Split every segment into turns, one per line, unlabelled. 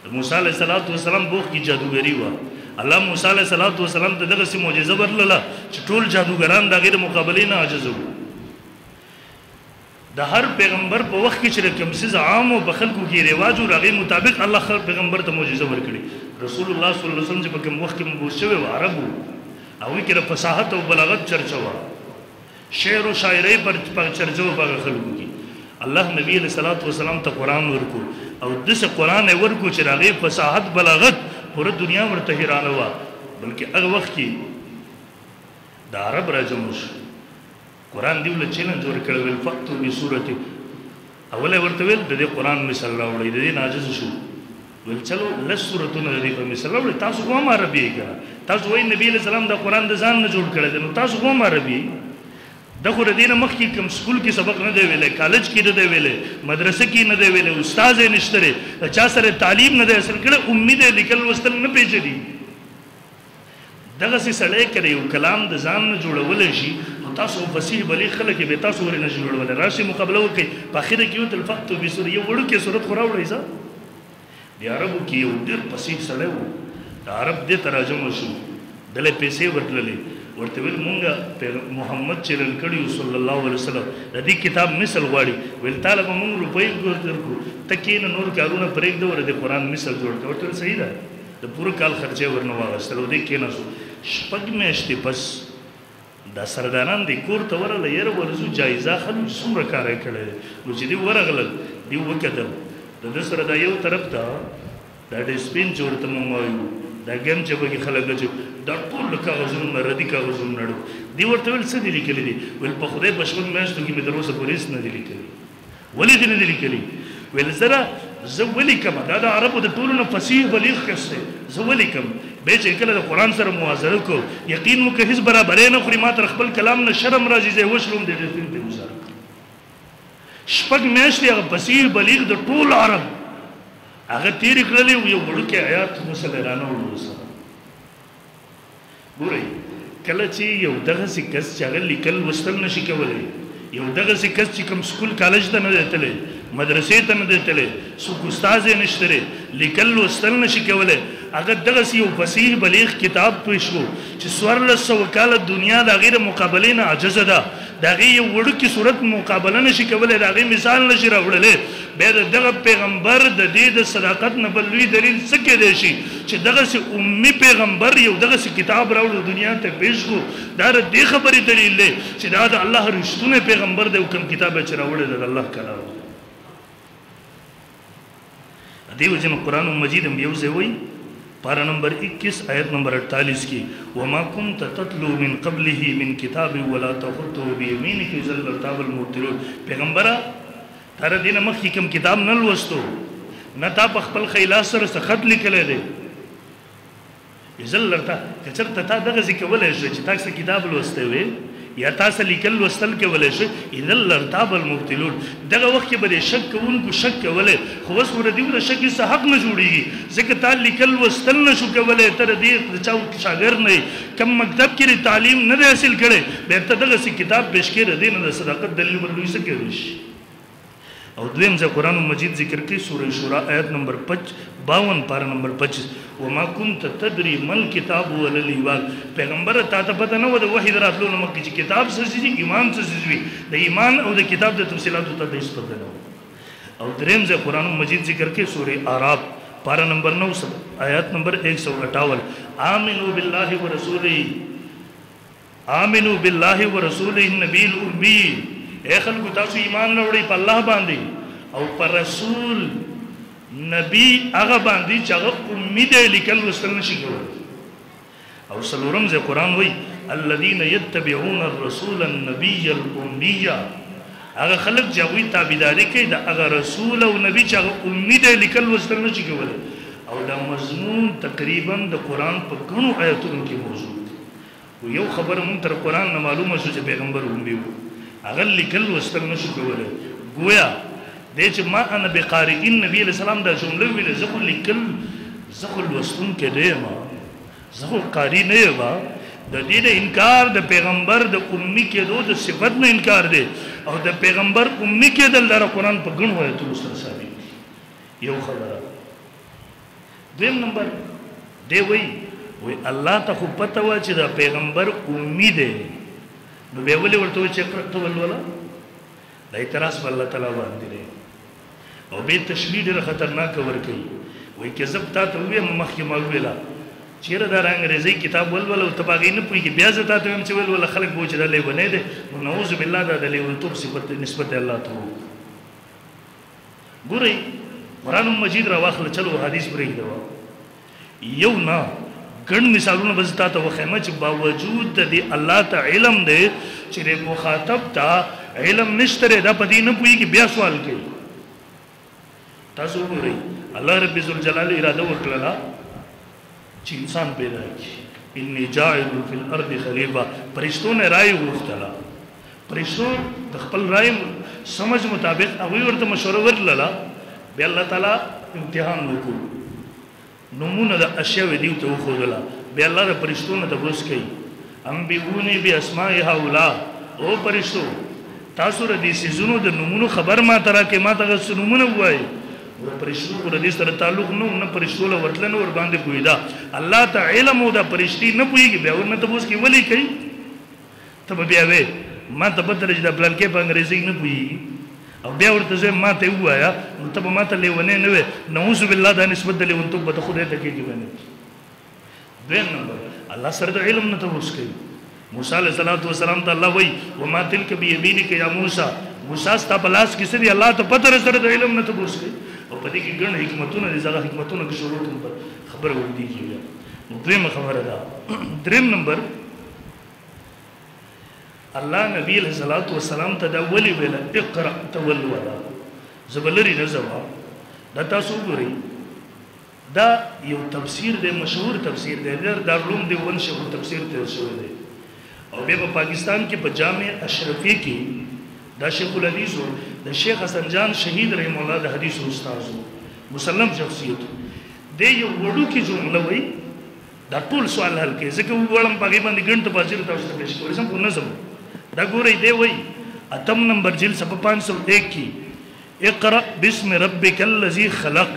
د موسی علیه السلام په وخت کې جادوګري وه. الله موسی علیه السلام ته دغسې معجزه ورلله چې ټول جادوګران د هغې د مقابلې نه عاجز وو. د هر پیغمبر په وخت کې چې د کوم څیز عام او په خلکو کې رواج و، د هغې مطابق الله هر پیغمبر ته معجزه ورکړي. رسول الله صلی الله علیه وسلم چې په کوم وخت کې مبعوث شوی و، عرب وو، هغوی کې د فصاحت او بلاغت چرچه وه، شعر و شاعرۍ پر چرچه وه په هغه خلکو کې. الله نبی علیه السلام ته قرآن ورکو او داسې قرآن یې ورکو چې د هغې فصاحت بلاغت پوره دنیا ورته حیرانه وه. بلکې هغه وخت کې د عرب راجمع شو، قرآن دیو له چیلنج ورکړی، ویل فأتوا بسورة. اوله ورته ویل د دې قرآن مثال راوړئ، د دې نه عاجز شو، ویل چلو لس سورتونه د دې په مثال راوړئ، تاسو خو هم عربي یئ که نه، تاسو وایئ نبي علیه السلام دا قرآن د ځان نه جوړ کړی دی، نو تاسو خو هم عربي یئ. د خو د دې نه مخکې کوم سکول کې سبق نه دی ویلی، کالج کې نه دی ویلی، مدرسه کې نه دی ویلی، استاد یې نشته دی، د چا سره تعلیم نه دی حاصل کړی، امي دی، لیکل لوستل نه پېژني. دغسې سړی که د یو کلام د ځان نه جوړولی شي، نو تاسو فصیح بلیغ خلک یې، بیا تاسو ولې نه شي جوړولی؟ راشئ مقابله وکړئ. په اخره کې وتل فأتوا بسورة، یو وړوکی سورت خو راوړئ. ځه د عربو کې یو ډېر فصیح سړی و، د عرب دې ته راجمع شو، دله پیسې ورتللې، ورته ویل مونږه محمد چلن کړي صلی الله علیه وسلم د دې کتاب مثل غواړي. ویل تا له به مونږ روپۍ درکړو، ته کښېنه نور کارونه پرېږده، ور د قرآن مثل جوړ کړه. ورته ویل صحیح ده. د پوره کال خرچه یې ورنه واخیستله او دی کښېناستو. شپږ میاشتې پس دا سرداران دې کور ته ورغله، یاره ورځو جایزه اخلو، څومره کار یې کړی دی. نو چې دوی ورغلل، دوی وکتل د ده سره دا یو طرف ته دا ډسپین چې ورته مونږ وایو، دا ګن چې پکې خلک اچوي، دا ټول له کاغذونو نه ردي کاغذونو نه ډک. دوی ورته ویل څه دي لیکلي دي؟ ویل په خدای په شپږ میاشتو کې مې تر اوسه پورې هېڅ نه دي لیکلي. ولې دې نه دي لیکلي؟ ویل زره زه ولیکم، دا د عربو د ټولو نه فصیح بلیغ کس دی، زه ولیکم. بیا چې کله د قرآن سره موازنه کوو، یقین وکړه هېڅ برابرۍ نه خوري، ما تر خپل کلام نه شرم راځي، زه یې وشلوم، دې ډسپین ته یې ګوزاره کړم. شپږ میاشتې هغه فصیح بلیغ د ټول عرب هغه تېرې کړلې او یو وړوکی آیات مثل یې رانه وړو سره. ګورئ کله چې یو دغسې کس چې هغه لیکل لوستل نه شي کولی، یو دغسې کس چې کوم سکول کالج ته نه دی تللی، مدرسې ته نه دی تللی، څوک استاد یې نشته دی، لیکل لوستل نه شي کولی، هغه دغسې یو فصیح بلیغ کتاب پېښ کړو چې 1400 کاله دنیا د هغې د مقابلې نه عاجزه ده، د هغې یو وړوکي صورت مقابله نه شي کولی، د هغې مثال نه شي راوړلی. بیا د دغه پیغمبر د دې د صداقت نه بل لوی دلیل څه کېدی شي چې دغسې امي پیغمبر یو دغسې کتاب راوړو دنیا ته پېښ کړو؟ دا د دې خبرې دلیل دی چې دا د الله رښتونی پیغمبر دی او کوم کتاب یې چې راوړی دی د الله کلام دی. دې وجې نه قرآن مجید هم یو ځای وایي، پارہ نمبر 21 آیت نمبر 48 کی، وما كنت تتلو من قبله من کتاب ولا تخطه بيمينك اذا لارتاب المبطلون. پیغمبره تا د دې نه مخکې کوم کتاب نه لوستو، نه تا په خپل ښی لاس سره څه خط لیکلی دی، اذا لارتاب، که چېرته تا دغسې کولی شوې چې تا څه کتاب لوستی وی یا تا څه لیکل لوستل کولی شوې، اذا لارتاب المبطلون، دغه وخت کې به د شک کوونکو شک کولی، خو اوس خو د دوی د شک هېڅ حق نه جوړېږي، ځکه تا لیکل لوستل نه شو کولی، ته د دې د چا شاګرد نه یې، کوم مکتب کې دې تعلیم نه دی حاصل کړی، بیا ته دغسې کتاب پېښ کړې، د دې نه د صداقت دلیل بل لوی څه کېدی شي؟ او دویم ځای قرآن مجید ذکر کوي، سورة شورا آیت نمبر 52 پارہ نمبر 25، وما كنت تدري ما الكتاب ولا الایمان. پیغمبر تا ته پته نه وه د وحي د راتلو نه مخکې چې کتاب څه څیز وي، ایمان څه څیز وي، د ایمان او د کتاب د تفصیلاتو ته هېڅ پته نه وه. او دریم ځای قرآن مجید ذکر کوي، سورة اعراف پارہ نمبر 9 آیات نمبر 158، آمنوا بالله ورسوله، آمنوا بالله ورسوله النبي الامي. اے خلکو تاسو ایمان راوړئ په الله باندې او پر رسول نبی هغه باندې چې هغه امي دی، لیکل لوستل نه شي کولی. او څلورم ځای قرآن وایي، الذین یتبعون الرسول النبی الامي، هغه خلک چې هغوی تابعداري کوي د هغه رسول او نبی چې هغه امي دی، لیکل لوستل نه شي کولی. او دا مضمون تقریبا د قرآن په ګڼو آیتونو کې موجود دی. خو یو خبره مونږ تر قرآن نه معلومه شو چې پیغمبر امي و، هغه لیکل لوستل نه شو کولی. ګویا دی چې ما انا بقارئین، نبی علیه السلام دا جمله ویله، زه خو لیکل، زه خو لوستونکی نه یم، زه خو قاري نه یم. د دې د انکار د پیغمبر د امي کېدو د صفت نه انکار دی، او د پیغمبر امي کېدل د قرآن په ګڼو آیتونو سره ثابت دي. یو خبره دویم نمبر دی وایي وایي الله ته خو پته وه چې دا پیغمبر امي دی، نو بیا ولې ورته وایي چې اقرأ ته ولوله؟ دا اعتراض په الله تعالی باندې دی. او بیا تشبیه ډېره خطرناکه ورکوي، وایي که زه تا ته ووایم مخکې ما وویله چېرې دا انګرېزۍ کتاب ولوله او ته په هغې نه پوهېږې، بیا زه تا ته وایم چې ولوله، خلک به وایي چې دا لیونی دی. نو نعوذ بالله دا د لیونتوب صفت نسبت الله ته وکړو. ګورئ قرآن مجید راواخله، چلو حدیث پرېږده، یو نه ګڼ مثالونه به زه تا ته وښیم چې باوجود د دې الله ته علم دی چې د مخاطب ته علم نشته دی، دا په دې نه پوهېږي، بیا سوال کوي. تاسو وګورئ الله رب ذوالجلال اراده وکړله چې انسان پیدا کړي، انی جاعل فی الارض خلیفه. فرشتو نه رای وغوښتله، فرشتو د خپل رای سمجھ مطابق هغوی ورته مشوره ورکړله. بیا الله تعالی امتحان وکړو، نمونه د اشیاء دیو ته وښودله. بیا الله د فرشتو نه تپوس کوي، انبئوني باسماء هؤلاء، او فرشتو تاسو د دې څیزونو د نومونو خبر ما ته راکړئ، ما ته هغه څه نومونه ووایئ. د فرشتو خو د دې سره تعلق نه و، نه فرشتو له ورتله نه ورباندې پوهېده. الله ته علم و، دا فرشتې نه پوهېږي، بیا ورنه تپوس کوي ولې کوي؟ ته به بیا وایې ما ته پته ده چې دا پلانکی په انګرېزۍ نه پوهېږي، او بیا ورته زه ما ته ووایه، نو ته به ما ته لیونی نه وې. نعوذ بالله دا نسبت د لیونتوب به ته خدای ته کېږي به نه. دویم نمبر الله سره د علم نه تپوس کوي. موسی علیه السلام ته الله وایي وما تلک بیمینک یا موسی، موسی ستا په لاس کې څه دي؟ الله ته پته ده، سره د علم نه تپوس کوي. او په دې کې ګڼ حکمتونه دي، هغه حکمتونه که شروع کړم په خبره اوږدېږي بیا. نو دویمه خبره ده. دریم نمبر الله نبی علیه السلام ته دا ولې ویله اقرأ ته ولوله؟ زه به لرې نه ځم، دا تاسو وګورئ، دا یو تفسیر دی، مشهور تفسیر دی، دارالعلوم دیوبند شیخ التفسیر تېر شوی دی. او بیا په پاکستان کې په جامع اشرفي کې دا شیخ الحدیث و، د شیخ حسن جان شهید رحمه الله د حدیث استاد و، مسلم شخصیت دی. یو وړوکې جمله وایي، دا ټول سوال حل کوي، ځکه وغواړم په هغې باندې ګڼ تفاصیل تاسو ته پېش کولی شم، خو نه ځم. دا ګورئ دی وایي اتم نمبر جلد صفحه 501 کې اقرأ بسم ربک الذی خلق،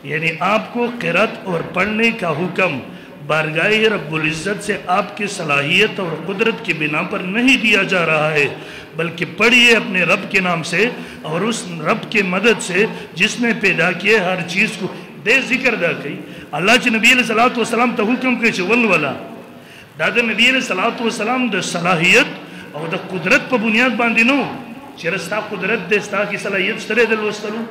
یعنی آپ کو قرأت اور پڑھنے کا حکم بارگاہ رب العزت سے آپ کی صلاحیت اور قدرت کی بنا پر نہیں دیا جا رہا ہے، بلکہ پڑھیے اپنے رب کے نام سے اور اس رب کے مدد سے جس نے پیدا کیے ہر چیز کو. دے ذکر دا کئی اللہ چې نبی علیہ الصلوۃ والسلام ته حکم کوي چې ولولا، دا د نبی علیہ الصلوۃ والسلام د صلاحیت او د قدرت په بنیاد باندې نو چې رستا قدرت دې ستا کی صلاحیت سره د لوستلو،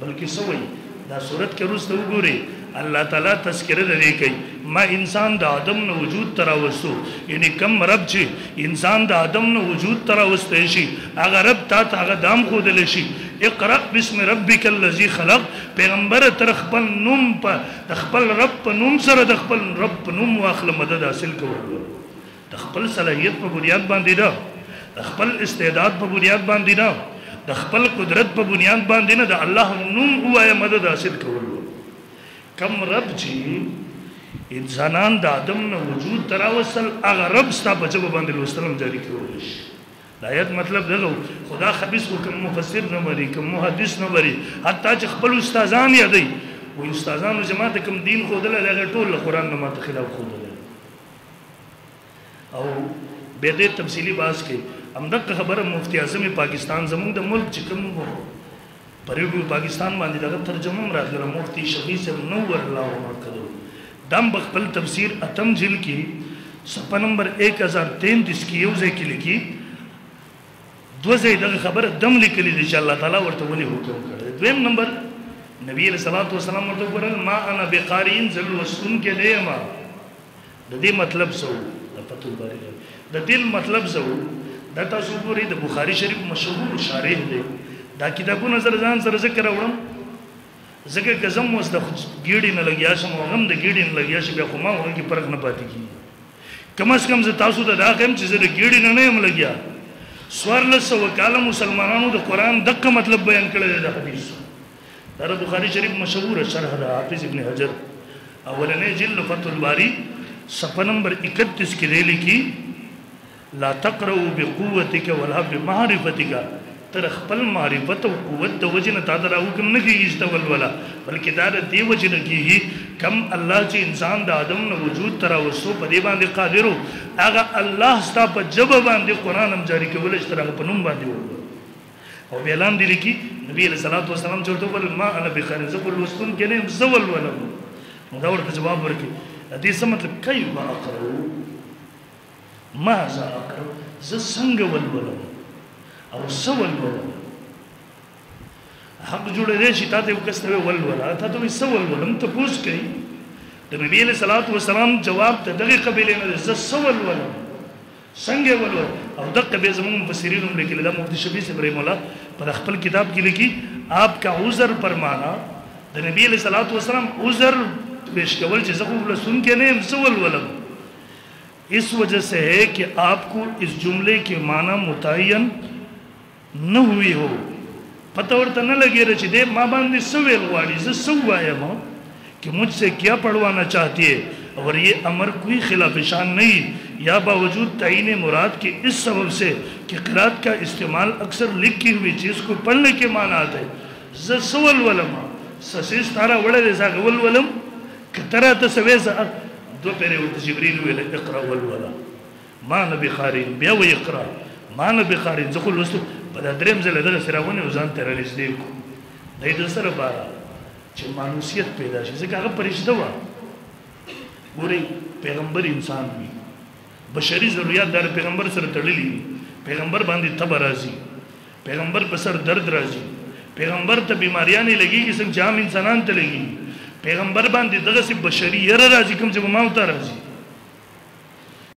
بلکې سوی دا صورت کې وروسته وګورئ الله تعالی تذکره د دې کوي، ما انسان د عدم نه وجود ته راوستو، یعنی کم رب چې انسان د عدم نه وجود ته راوستی شي هغه رب تا ته هغه دام ښودلی شي. اقرأ باسم ربک الذی خلق، پیغمبر تر خپل نوم په د خپل رب په نوم سره د خپل رب په نوم واخله مدد حاصل کول. د خپل صلاحیت په بنیاد باندې ده، د خپل استعداد په بنیاد باندې نه، د خپل قدرت په بنیاد باندې نه، د الله نوم ووایه مدد حاصل کول. کم رب چې انسانان د عدم نه وجود ته راوستل هغه رب ستا په ژبه باندې لوستل هم جاري کولی شي. د آیت مطلب دغه خدا خبیث خو کوم مفسر نه مري، کوم محدث نه مري، حتی چې خپل استادان یادوي، وایي استادانو چې ماته کوم دین ښودلی دی هغه ټول له قرآن نه ماته خلاف ښودلی. او بیا دې تفصیلي بحث کوي. همدغه خبره مفتي اعظم پاکستان زموږ د ملک چې کوم په ریډیو پاکستان باندې دغه ترجمه هم راتلله، مفتي شفیع صاحب نور الله مرقده، دم په خپل تفسیر اتم جلد کې صفحه نمبر 1033 کې یو ځای کې لیکي، دوه ځای دغه خبره دم لیکلې دي چې الله تعالی ورته ولې حکم کړی. دویم نمبر نبی علیه الصلاة والسلام ورته وګورل ما انا بقارئ، زه لوستونکی نه یم. د دې مطلب څه و؟ د فتح الباري د دې مطلب څه و؟ دا تاسو وګورئ د بخاري شریف مشهور شارح دی. دا کتابونه زه ځان سره ځکه راوړم ځکه که زه هم اوس د ګېډې نه لګیا شم او هغه هم د ګېډې نه لګیا شي، بیا خو ما هغه کې فرق نه پاتې کېږي. کم از کم زه تاسو ته دا ښیم چې زه د ګېډې نه نه یم لګیا. 1400 کاله مسلمانانو د قرآن دقه مطلب بیان کړی دی د حدیث. دا د بخاري شریف مشهوره شرح ده، حافظ ابن حجر اولنی جلد فتح الباري صفحه نمبر 31 کې دی لیکي لا تقرأ بقوتك ولا بمعرفتك، تر خپل معرفت او قوت د وجې نه تا ته دا حکم نه کېږي چې ته ولوله، بلکې دا د دې وجې نه کېږي کم الله چې انسان د آدم نه وجود ته راوستو په دې باندې قادر و، هغه الله ستا په ژبه باندې قرآن هم جاري کولی شي، تر هغه په نوم باندې ولولو. او بیا لاندې لیکي نبي علیه الصلاة والسلام چې ورته وویل ما انا بقارئ، زه خو لوستونکی نه یم، زه ولولم. نو دا ورته جواب ورکړي. د دې څه مطلب؟ کیف اقرأ، ماذا اقرأ، زه څنګه ولولم او څه ولولم. حق جوړېدی شي تا ته یو کس ته وایي ولوله، تا ته وایي څه ولولم، تپوس کوي. د نبي علیه الصلاة والسلام جواب د دغې قبیلې نه دی، زه څه ولولم، څنګه یې ولولم. او دقه بیا زموږ مفسرین هم لیکلي، دا مفتي شفیع صاحب رحمه الله پر خپل کتاب کې لیکي آپ کا عذر فرمانا، د نبي علیه الصلاة والسلام عذر پیش کول چې زه خو لوستونکی نه یم، څه ولولم، اس وجہ سے ہے کہ آپ کو اس جملے کے معنی متعین نه ہوئی ہو، پتہ ورته نه لګېده چې دی ما باندې څه ویل غواړي، زه څه ووایم کہ مجھ سے کیا پڑھوانا چاہتی ہے، اور یہ امر کوئی خلاف شان نہیں، یا باوجود تعین مراد کے اس سبب سے کہ قرات کا استعمال اکثر لکھی ہوئی چیز کو پڑھنے کے معنی آتا ہے. زه څه ولولم، څه څیز تا راوړی دی زه هغه ولولم، که ته راته څه وایې زه دوه پېرې ورته جبریل وویل اقرا ولوله، ما نه بقارئ، بیا وایي اقرا ما نه بقارئ، زه خو لوستو. په دا درېیم ځل یې دغسې راونیو ځان ته رانږدې کړو، دی د څه لپاره چې مانوسیت پیدا شي، ځکه هغه فرشته وه. ګورئ پیغمبر انسان وي، بشري ضروریات دا پیغمبر سره تړلي وي. پیغمبر باندې تبه راځي، پیغمبر په سر درد راځي، پیغمبر ته بیماریانې لګېږي څنګه چې عام انسانان ته لګېږي، پیغمبر باندې دغسې بشري یره راځي کوم چې په ما ته راځي.